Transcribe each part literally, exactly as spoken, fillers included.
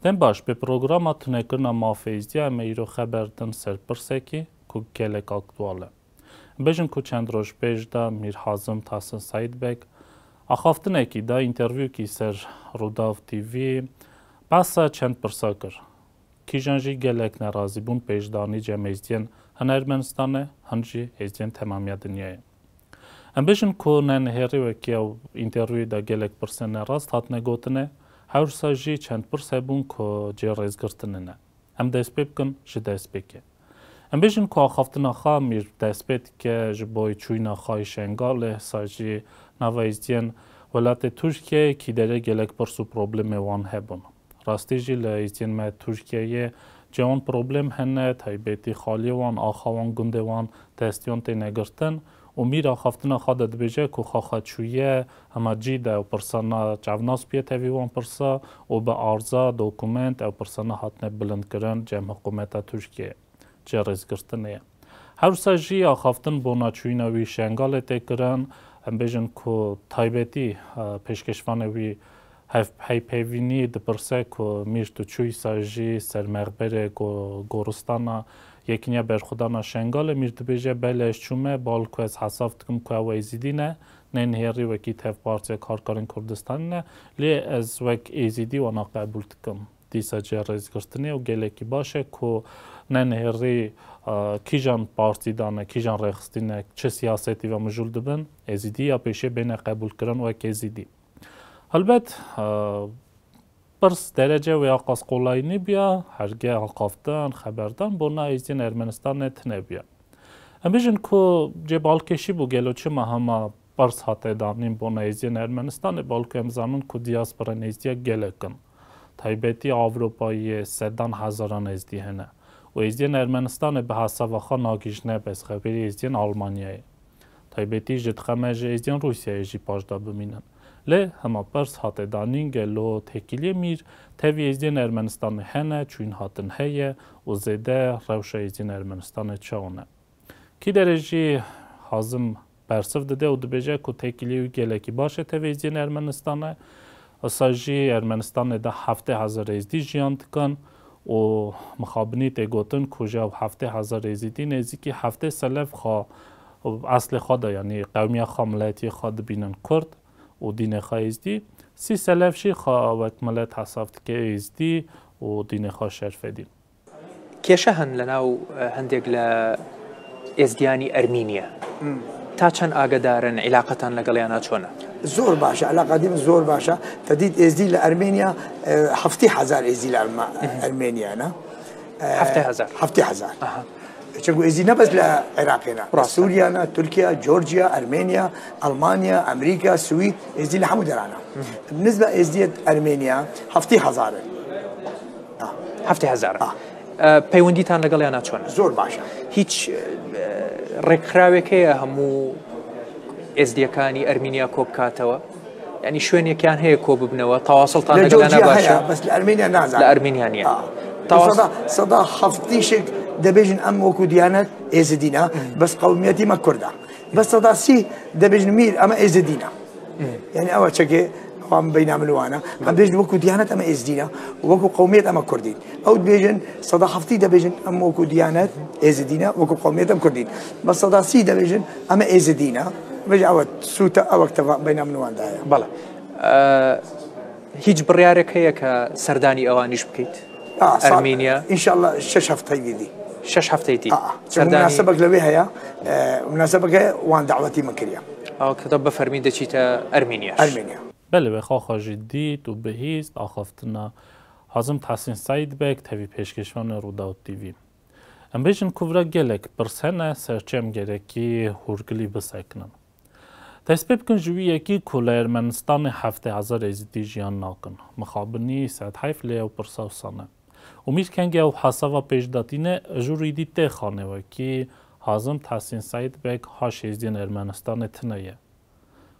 Dem baş, bi programa tunekirina mafê Êzdiya em ê îro xeber din ser pirsekî ku gelek aktual e. Em bêjin ku çend roj pêş de Mîr Hazim Tahsin Seîdbeg axaftinekî da, întervyûkî ser Rûdaw T V, behsa çend pirsa kir. Kîjan jî gelek nerazîbûn pêşdanî cem Êzdiyên hin Ermenistanê, hin jî Êzdiyên temamiya dinyayê. Em bêjin ku ne nihêrî wekî ew întervyûyê de gelek pirsên nerast hatine gotine, hewsa jî çend pirs hebûn ku cê rêzgirtinê ne. Em dest pê bikin ji destpêkê. Em bêjin ku axaftina xwe Mîr dest pê dike ji bo çûyîna xwe yê Şengalê, sa jî nava Êzdiyên welatê Tirkiyeyê kî derê gelek pirs û problemê wan hebûn. Rastî jî li Êzdiyên me Tirkiyeyê cê wan problem hene, taybetî xaliyê wan, axa wan, gundê wan destiyan têne girtin û Mîr axaftina xwe de dibêje ku xwe xwe çûye hema cî de ew pirsana çavnas bûye tevî wan pirsa û bi arza, dokument ew pirsana hatine bilindkirin cem hikûmeta Tirkiyeyê. Cê rêzgirtinê ye. Hewsa jî axaftin bona çûyîna wî Şengalê tê kirin. Em bêjin ku taybetî, e, pêşkêşvanê wî hev-, heypeyvînî dipirse ku Mîr tu çûyî sa jî ser mexberê go-, goristana yekîniya berxwedana Şengalê. Mîr dibêje, belê ez çûme, bal ku ez hesab dikim ku ew Êzidî ne, ne nihêrî wekî tev Partiya Karkerên Kurdistanê ne, lê ez wek Êzidî wana qebûl dikim. Dîsa cê rêzgirtinê û gelekî baş e ku ne nihêrî, e, kîjan partî dane, kîjan rêxistî ne, çi siyasetî ve mijûl dibin, Êzidî ya pêşê bêne qebûlkirin wek Êzidî. Helbet, e, pirs derece wê aqas qolayî nîbûya, hergeh axaftin, xeberdan bona Êzidiyên Ermenistanê tine bûya. Em bêjin ku cê balkêşî bû, gelo çima hema pirs hate danîn bona Êzdiyên Ermenistanê, balku em zanin ku diasporên Êzdiya gelek in. Taybetî Ewropayê sedan hezaran Êzdî hene. Û Êzdiyên Ermenistanê bi hesaba xwe nagihîjne, bes xeberî Êzdiyên Almanyayê. Taybetî jî dixeme ji Êzdiyên Rûsyayê jî paş de bimînin. Lê hema pirs hate danîn, gelo têkiliyê Mîr tevî Êzdiyên Ermenistanê hene, çûyîn hatin heye û zêde rewşa Êzdiyên Ermenistanê çawan e? Kî derê jî Hazim bersiv dide û dibêje ku têkiliyê wî gelekî baş e tevê Êzdiyên Ermenistanê. Wisa jî Ermenistanê de heftê hezar Êzdî jiyan dikin û mixabinî tê gotin ku ji ew heftê hezar Êzidî nêzîkî heftê selef xwe eslê xwe de, yanî qewmiya xwe, miletiyê xwe dibînin Kurd û dînê xwe Êzdî. Sî selef jî xwe wek milet hesab dike Êzdî û dînê xwe şerfê dîn. کێشە هەن لە ناو، ئە، هەندێک لە ئێزدیانی ئەرمینیا. تا چەند ئاگادارن، عیلاقەتان لەگەڵیانا چۆنە؟ زۆر باشە، علاقاتی من زۆر باشە. تەدید ئێزدی لە ئەرمێنیا، ئە، هەفتی هەزار ئێزدی لە ئەرما-، ئەرمێنیانە. ئە، هەفتێ هەزار. هەفتێ هەزار. ئەها. چونکو ئێزدی نەبەس لە عێراقێنە. ڕاستە. سووریانە، تورکیا، جۆرجیا، ئەرمێنیا، ئەڵمانیا، ئەمریکا، سوید، ئێزدی لە هەموو دەرانە. بالنسبە ئێزدیەت ئەرمێنیا، هەفتی هەزارن. هەفتێ هەزار. ئە، پەیوەندیتان لەگەڵیانا چۆنە؟ زۆر باشە. هیچ، ئە، ڕێکخراوێک هەیە هەموو ئێزدیەکانی ئەرمینیا کۆ بکاتەوە؟ یعنی شوێنێکیان هەیە کۆ ببنەوە؟ تەواسڵتان لە لەگەڵیانا جۆرجیا باشە؟ هەیە، بەس لە ئەرمینیا نازانم. لە ئەرمینیا نییە. ئا. تەواس- سەدا، سەدا هەفتیشێک دەبێژن ئەم وەکو دیانەت ئێزدینە، بەس قەومیەتی مە کوردە. بەس سەدا سی دەبێژن میر ئەمە ئێزدینە. یعنی ئەوە چەکێ ئەوان بەیناملوانە. ئەم بێژن وەکو دیانەت ئەمە ئێزدینە، وەکو قەومیەت ئەمە کوردین. ئەو دبێژن، سەدا هەفتی دەبێژن ئەم وەکو دیانەت ئێزدینە، وەکو قەومیەت ئەم کوردین. بە سەدا سی دەبێژن ئەمە ئێزدینە. بێژ ئەوە سووتە ئەوە کتەوە بەیناملواندایە. بەڵێ. ئە، هیچ بڕیارێک هەیە کە سەردانی ئەوانیش بکەیت؟ ئا، سا-، ئەرمینیا؟ ئینشاءاللە شەش هەفتەی دیدی. شەش هەفتەی دی. ئا، ئا. چەند سەردانی مناسبەک لەوێ هەیە، ئە، مناسبەک هەیە وان داوەتی من کردیە. ئەو کە تۆ بە فەرمی دەچیتە ئەرمینیاش؟ ئەرمینیا. Belê, wê xaxa jî dît û bihîst axaftina Hazim Tahsîn Seîd Beg tevî pêşkêşvanê Rûdaw T V. Em bêjin ku vira gelek pirs hene, ser çi em gerekî hûrgilî bisekinin. Dest pê bikin ji wî yekî ku li Ermenistanê heftê hezar Êzidî jiyan nakin. Mixabinî sed heyf lê ew pirsa wisa ne. Û mîr kengê ew hesava pêş de tîne, ji rûyî dî tê xanê wekî Hazim Tahsîn Seîd Beg haş Êzdiyên Ermenistanê tine ye.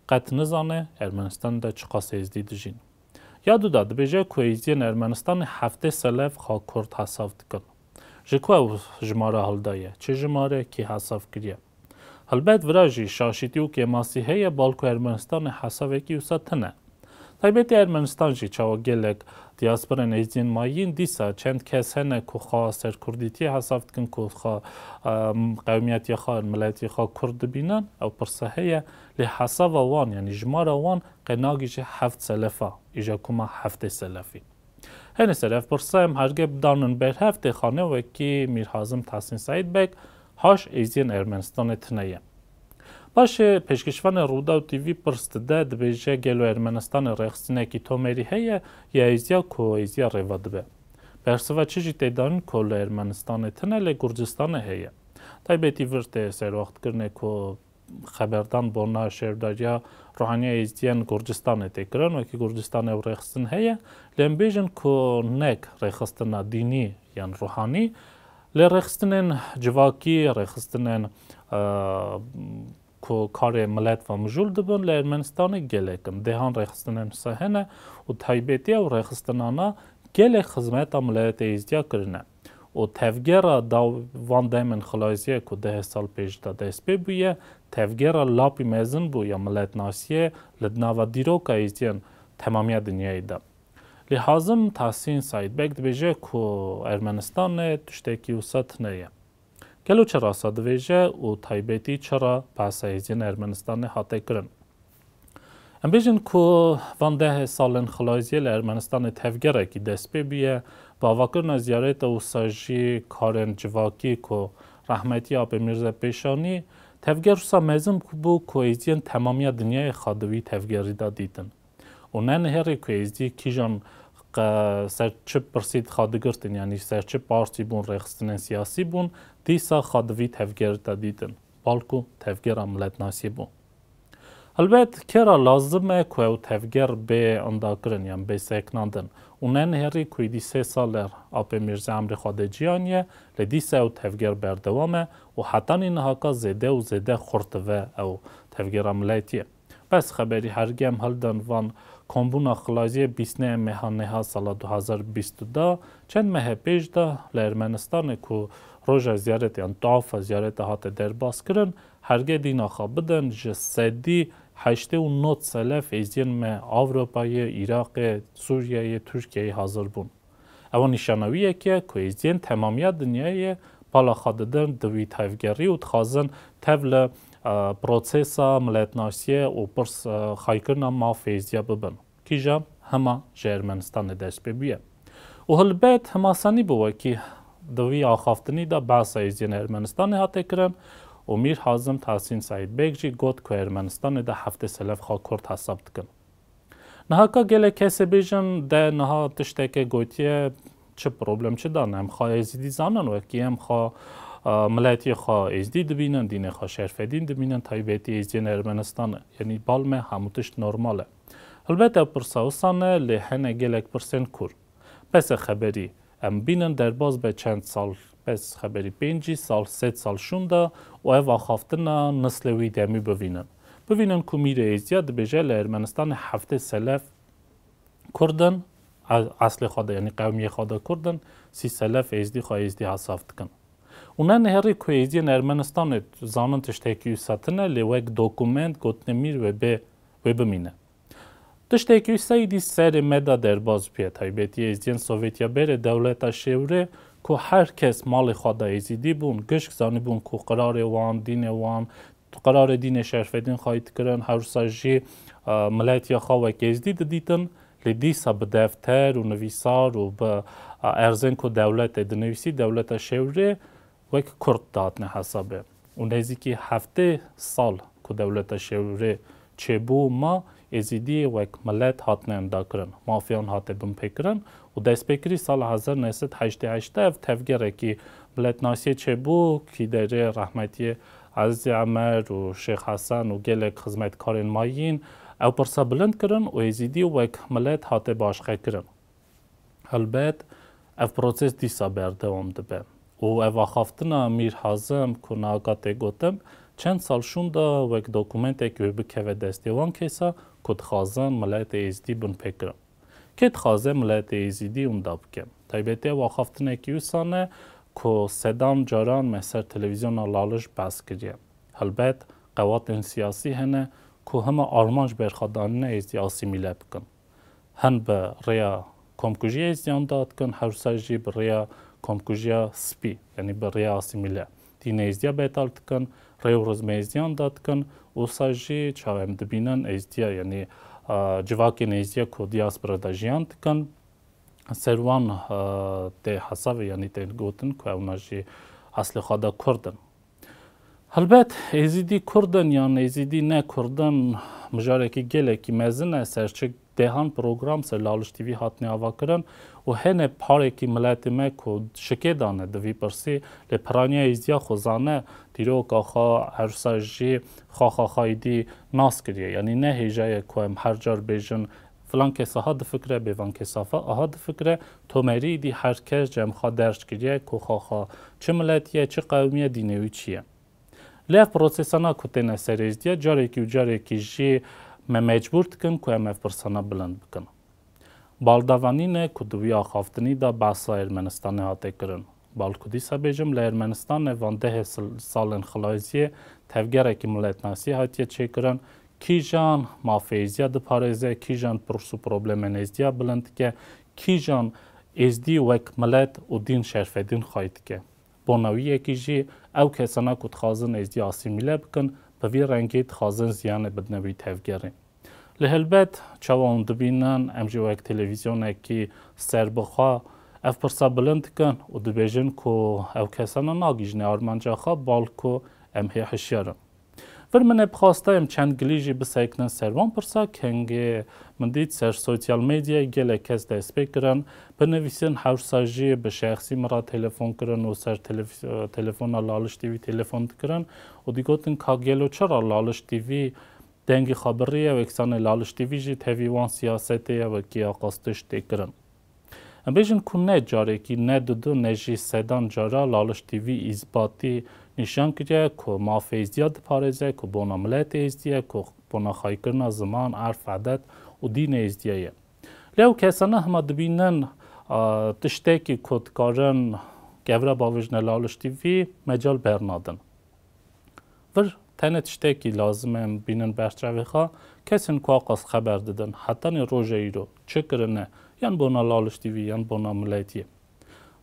Qet nizane Ermenistanê de çiqas Êzdî dijîn. Ya du da dibêje ku Êzdiyên Ermenistanê heftê selef xwe Kurd hesab dikin. Ji ku ew jimara hildaye? Çi jimare, kî hesab kiriye? Helbet vira jî şaşîtî û kêmasî heye, balku Ermenistanê hesavekî wisa tune. Taybetî Ermenistan jî çawa gelek Diasporên êzdiyên mayîn dîsa çend kes hene ku xwe serkurdîtiyê hesab dikin, ku xwe, em, qewmiyetiya xwe, miletî xwe kurd dibînin, ew pirse heye. Lê hesaba wan, yanî jimara wan qe nagihîje heft selefa, îja ku ma heftê selefî. Hene ser ev pirse em herge bidanin ber hev tê xane wekî Mîr Hazim Tahsîn Seîd Beg haş êzdiyên Ermenistanê tune ye. Paşê pêşkêşvanê Rûdaw T V pirs dide, dibêje gelo Ermenistanê rêxistinekî tomerî heye ya êzdiya ku êzdiya rêva dibe. Bersiva çi jî tê danîn ku li Ermenistanê tune lê Gurcistanê heye. Taybetî vir tê serwextkirinê ku xeberdan bona şêwdariya ruhaniya êzdiyên Gurcistanê tê kirin, wekî Gurcistanê ew rêxistin heye, lê em bêjin ku nek rêxistina dînî yan ruhanî, lê rêxistinên civakî, rêxistinên, e, ku karê milet ve mijûl dibin, li Ermenistanê gelek in. Dehan rêxistinên wisa hene û taybetî ew rêxistinana gelek xizmeta miletê êzdiya kirine. Û tevgera da van demên xilaziyê ku deh sal pêş de dest pê bûye, tevgera lapî mezin bû ya miletnasiyê li nava dîroka êzdiyên temamiya dinyayê de. Lê Hazim Tahsîn Seîd Beg dibêje ku Ermenistanê tiştekî wisa tune ye. Gelo çi rasa dibêje û taybetî çira behsa êzdiyên Ermenistanê hate kirin? Em bêjin ku van deh salên xilaziyê li Ermenistanê tevgerekî dest pê bûye. Bi avakirina ziyareta wisa jî karên civakî ku rehmetî Apê Mîrze pêşanî, tevger wisa mezin bû ku êzdiyên temamiya dinyayê xwe di wî tevgerî de dîtin. Û ne nihêrî ku êzdî kîjan qe-, ser çi pirsî xwe digirtin, yanî ser çi partî bûn, rêxistinên siyasî bûn, dîsa xwe di vî tevgerî de dîtin. Balku tevgera miletnasiyê bû. Helbet kera lazim e ku ew tevger bê indakirin yan bê sekinandin. Û ne nihêrî ku êdî sê sal e Apê Mîrze emrê xwe de cî aniye, lê dîsa ew tevger berdewam e û hetanî nihaka zêde û zêde xurt dibe ew tevgera miletiyê. Bes xeberî hergem hildin van kombûna xilaziyê bîstnê meha neha sala du hazar bîst û da, çend mehe pêş de li Ermenistanê ku roja ziyaretê yan tuafa ziyarete hate derbas kirin, herge dîna xwe bidin ji sedî heştê û nod selef êzdiyên me Ewropayê, Iraqê, Sûriyeyê, Tirkiyeyê hazir bûn. Ewa nîşana wî yek e ku êzdiyên temamiya dinyayê pala xwe didin di wî tevgerî û dixwazin tev li, e, prosesa miletnasiyê û pirs, e, xaykirina mafê êzdiya bibin. Kîjan hema ji Ermenistanê dest pê bûye. Û hilbet hema sanî bi wekî di wî axaftinî de behsa êzdiyên Ermenistanê hate kirin û Mîr Hazim Tahsîn Seîd Beg jî got ku Ermenistanê de heftê selef xwe kurd hesab dikin. Niha ka gelek kesê bêjin, de niha tişteke gotiye, çi problem çi dane? Em xwe êzidî zanin, wekî em xwe, e, miletî xwe êzdî dibînin, dînê xwe şerfedîn dibînin, taybetî êzdiyên Ermenistan e. Yanî bal me hemû tişt normal e. Hilbet ev pirsa wisa ne, lê hene gelek pirsên kûr. Bes e xeberî. Em bînin derbas be çend sal, bes xeberî pêncî sal, sed sal şûnda û ev axaftina nislê wî demî bivînin. Bivînin ku Mîrê Êzdiya dibêje li Ermenistanê heftê selef Kurd in, e-, eslê xwe de, yanî qewmiyê xwe de Kurd in, sî selef Êzdî xwe Êzdî hesab dikin. Û ne nihêrî ku Êzdiyên Ermenistanê zanin tiştekî wisa tune, lê wek dokument gotinê Mîr wê bê, wê bimîne. Tiştekî wisa êdî serê me de derbas bûye, taybetî êzdiyên Sovyetiya berê dewleta şêwrê ku her kes malê xwe de êzidî bûn, gişk zanîbûn ku qirarê wan, dînê wan, qirarê dînê şerfedîn xayî dikirin, her wisa jî, e, miletiya xwe wek êzdî didîtin, lê dîsa bi defter û nivîsar û bi, e, erzên ku dewletê dinivîsî, dewleta şêwrê wek kurd dihatine hesabê. Û nêzîkî heftê sal ku dewleta şêwrê çêbû ma, Êzidî wek milet hatine indakirin, mafiyan hate binpêkirin û destpêkirî sala hezar neh sed heştê heşt de ev tevgerekî miletnasiyê çêbû, kîderê rehmetiyê Ezîzê Emer û Şêx Hesen û gelek xizmetkarên mayîn ew pirsa bilind kirin û Êzidî wek milet hate başqekirin. Helbet, ev proses dîsa berdewam dibe û ev axaftina Mîr Hazim ku niha ka tê gotin, çend sal şûnda wek dokumentek wê bikeve destê wan kesa ku dixwazin miletê Êzidî binpêkirin. Kê dixwaze miletê Êzidî winda bike? Taybetî ew axaftinekî wisa ne ku sedan caran me ser televîzyona Lalij behs kiriye. Helbet, qewatên siyasî hene ku hema armanc berxwedanîne Êzidî asîmîle bikin. Hin bi rêya Komkujiya êzdiyan da dikin, her wisa jî bi rêya komkujiya spî, yanî bi rêya asîmîle. Dînê êzdiya betal dikin, rê û rizmê êzdiyan da dikin, wisa jî çawa em dibînin êzdiya, yanî, a, civakên êzdiya ku diaspora de jiyan dikin, ser wan, a, tê hesabê, yanî tê gotin ku ewna jî eslê xwe de Kurd in. Helbet, Êzîdî Kurd in yan Êzîdî ne Kurd in, mijarekî gelekî mezin e, ser çi dehan program ser Laliş T V hatine avakirin û hene parekî miletê me ku şikê dane di vî pirsî, lê piraniya Êzdiya xwe zane, dîroka xwe, her wisa jî xaxa xwe êdî nas kiriye. Yanî ne hêja ye ku em her car bêjin, filan kes aha difikire, bêvan kes aha difikire, tomerî êdî her kes cem xwe derc kiriye ku xaxa çi miletî ye, çi qewmî ye, dînê wî çi ye. Lê ev prosesana ku têne ser Êzdiya, carekî û carekî jî me mecbûr dikin ku em ev pirsana bilind bikin. Baldavanî ne ku di wî axaftinî de behsa Ermenistanê hate kirin. Bal ku dîsa bêjim, li Ermenistanê van dehê sil-, salên xilayiziyê tevgerekî miletnasî hatiye çêkirin, kîjan mafê Êzdiya diparêze, kîjan pirs û problemên Êzdiya bilind dike, kîjan Êzdî wek milet û dîn şerfedîn xway dike. Bona wî yekî jî ew kesana ku dixwazin Êzdî asîmîle bikin, bi vî rengî dixwazin ziyanê bidine wî tevgerê. Lê helbet çawa hûn dibînin, em jî wek televîzyonekî serbixwe ev pirsa bilind dikin û dibêjin ku ew kesana nagihîjine armanca xwe, balku em hê hişyar in. Vir min ê bixwasta em çend gilî jî bisekinin ser wan pirsa, kengê min dît ser sosyal medyayê gelek kes dest pê kirin, binivîsin, hewsa jî bi şexsî min re telefon kirin û ser televîz-, telefona Laliş T V telefon dikirin û digotin ka gelo çira Laliş T V dengê xwe birî ye, weksanê Laliş T V jî tevî wan siyasetê ye wekî aqastiş tê kirin. Em bêjin ku ne carekî, ne dudu, ne jî sedan cara Laliş T V îzbatî nîşan kiriye ku mafê Êzdiya diparêze, ku bona miletê Êzdî ye, ku bona xaykirina ziman, erf, edet û dînê Êzdiya ye. Lê ew kesana hema dibînin, a, tiştekî ku dikarin gevre bavêjine Laliş T V, mecal bernadin. Vir tenê tiştekî lazim e em bînin berçavê xwe, kesên ku aqas xeber didin, hetanî roja îro çi kirine, yan bona Laliş T V, yan bona miletiyê.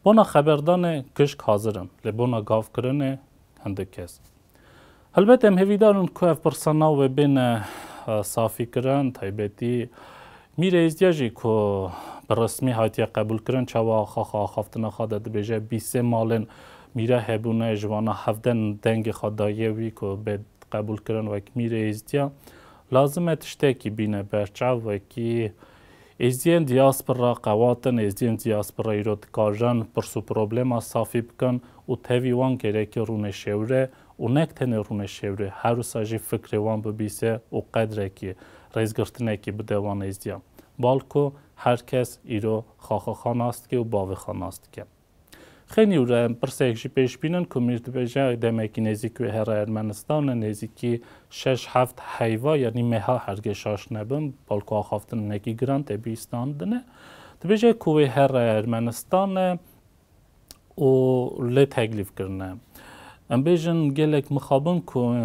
Bona xeberdanê gişk hazir in, lê bona gavkirinê hindik kes. Helbet em hêvîdar in ku ev pirsa nav wê bêne, e, safîkirin, taybetî Mîrê Êzdiya jî ku bi resmî hatiye qebûlkirin, çawa xaxa axaftina xwe de dibêje, bîst sê malên mîre hebûne, ji vana hevdeh dengê xwe daye wî ku bê qebûlkirin wek Mîrê Êzdiya. Lazim e tiştekî bîne berçav, wekî Êzdiyên diaspora qewat in, Êzdiyên diaspora îro dikarin pirs û problema safî bikin û tevî wan gerek e rûne şêwre û nek tenê rûne şêwre, her wisa jî fikrê wan bibîse û qedrekî, rêzgirtinekî bide wan Êzdiyan. Balku her kes îro xaxa xwe nas dike û bavê xwe nas dike. Xênî û re em pirsek jî pêş bînin ku Mîr dibêje demekî nêzîk wê here Ermenistanê, nêzîkî şeş heft heyva, yanî meha hergê şaş nebin, balku axaftinekî giran tê bîstandine. Dibêje ku wê here Ermenistanê û lê teklîf kirine. Em bêjin gelek mixabin ku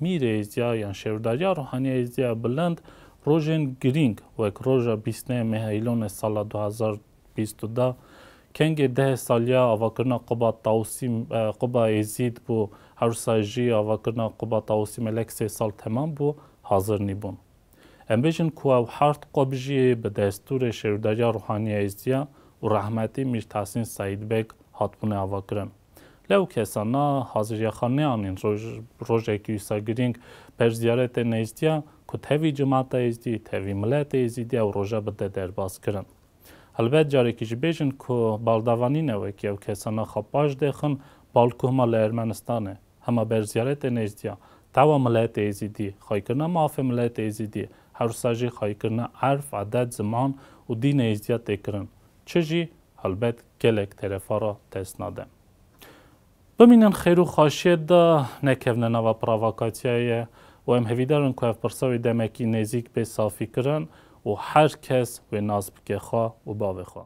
Mîrê Êzdiya yan şêwdariya ruhaniya Êzdiya bilind rojên girîng wek roja bîst nehê meha Îlonê sala du hezar bîst û da, kengê dehê saliya avakirina Quba Tawusî, e, Quba Êzîd bû, her wisa jî avakirina Quba Tawusî Melek sê sal temam bû, hazir nîbûn. Em bêjin ku ew hert qub jî bi destûrê şêwdariya ruhaniya Êzdiya û rehmetî Mîr Tahsîn Seîd Beg hatibûne avakirin. Lê ew kesana haziriya xwe neanîn roj-, rojekî wisa girîng ber ziyaretê Êzdiya ku tevî cimata Êzdî, tevî miletê Êzîdî ew roja bide derbas kirin. Helbet carekî jî bêjin ku baldavanî ne wekî ew kesana xwe paş dêxin, balku hema li Ermenistanê, hema ber ziyaretê Êzdiya, tewa miletê Êzîdî, xaykirina mafê miletê Êzîdî, her wisa jî xaykirina erf, edet, ziman û dînê Êzdiya tê kirin. Çi jî helbet gelek terefa re dest nade. Bimînin xêr û xweşiyê de, nekevne nava provokasiyayê û em hêvîdar in ku ev pirsa wê demekî nêzîk bê safîkirin û her kes wê nas bike xwe û bavê xwe.